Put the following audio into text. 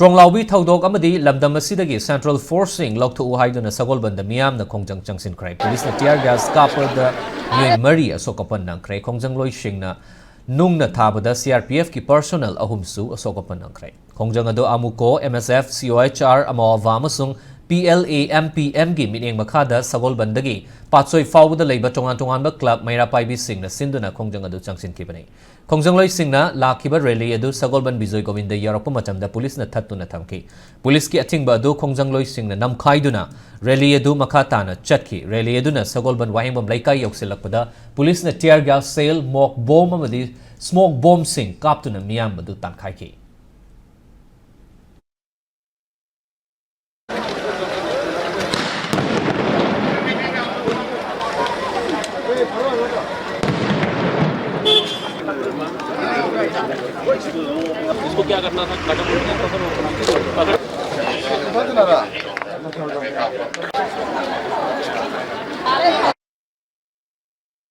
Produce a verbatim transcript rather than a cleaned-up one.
ꯇ꯭ꯔꯣꯡꯂꯥꯎꯕꯤ ꯊꯧꯗꯣꯛ ꯑꯃꯗꯤ ꯂꯝꯗꯝ ꯑꯁꯤꯗꯒꯤ Central Forceꯁꯤꯡ ꯂꯧꯊꯣꯛꯎ ꯍꯥꯏꯗꯨꯅ ꯁꯒꯣꯜꯕꯟꯗ ꯃꯤꯌꯥꯝꯅ ꯈꯣꯡꯖꯪ ꯆꯪꯁꯤꯟꯈ꯭ꯔꯦ꯫ ꯄꯨꯂꯤꯁꯅ tear gas ꯀꯥꯞꯄꯗ ꯃꯤꯑꯣꯏ ꯃꯔꯤ ꯑꯁꯣꯛ ꯑꯄꯟ ꯅꯪꯈ꯭ꯔꯦ꯫ ꯈꯣꯡꯖꯪꯂꯣꯏꯁꯤꯡꯅ ꯅꯨꯡꯅ ꯊꯥꯕꯗ CRPFꯀꯤ personnel ꯑꯍꯨꯝꯁꯨ ꯑꯁꯣꯛ ꯑꯄꯟ ꯅꯪꯈ꯭ꯔꯦ꯫ ꯈꯣꯡꯖꯪ ꯑꯗꯨ AMUCO, MSF, COHR, ꯑꯃꯥꯋꯥꯚꯥ ꯑꯃꯁꯨꯡ PLA-MPMꯒꯤ ꯃꯤꯠꯌꯦꯡ ꯃꯈꯥꯗ ꯁꯒꯣꯜꯕꯟꯗꯒꯤ ꯄꯥꯠꯁꯣꯏ ꯐꯥꯎꯕꯗ ꯂꯩꯕ ꯇꯣꯉꯥꯟ ꯇꯣꯉꯥꯟꯕ club ꯃꯩꯔꯥ ꯄꯥꯏꯕꯤꯁꯤꯡꯅ ꯁꯤꯟꯗꯨꯅ ꯈꯣꯡꯖꯪ ꯑꯗꯨ ꯆꯪꯁꯤꯟꯈꯤꯕꯅꯤ꯫ ꯈꯣꯡꯖꯪꯂꯣꯏꯁꯤꯡꯅ ꯂꯥꯛꯈꯤꯕ rally ꯑꯗꯨ ꯁꯒꯣꯜꯕꯟ ꯕꯤꯖꯣꯏ ꯒꯣꯕꯤꯟꯗ ꯌꯧꯔꯛꯄ ꯃꯇꯝꯗ ꯄꯨꯂꯤꯁꯅ ꯊꯠꯇꯨꯅ ꯊꯝꯈꯤ꯫ ꯄꯨꯂꯤꯁꯀꯤ ꯑꯊꯤꯡꯕ ꯑꯗꯨ ꯈꯣꯡꯖꯪꯂꯣꯏꯁꯤꯡꯅ ꯅꯝꯈꯥꯏꯗꯨꯅ rally ꯑꯗꯨ ꯃꯈꯥ ꯇꯥꯅ ꯆꯠꯈꯤ꯫ Rally ꯑꯗꯨꯅ ꯁꯒꯣꯜꯕꯟ ꯋꯥꯍꯦꯡꯕꯝ ꯂꯩꯀꯥꯏ ꯌꯧꯁꯤꯜꯂꯛꯄꯗ ꯄꯨꯂꯤꯁꯅ tear gas shell, mock bomb ꯑꯃꯗꯤ smoke bombꯁꯤꯡ ꯀꯥꯞꯇꯨꯅ ꯃꯤꯌꯥꯝ ꯑꯗꯨ ꯇꯥꯟꯈꯥꯏꯈꯤ꯫ इसको क्या करना था? कटम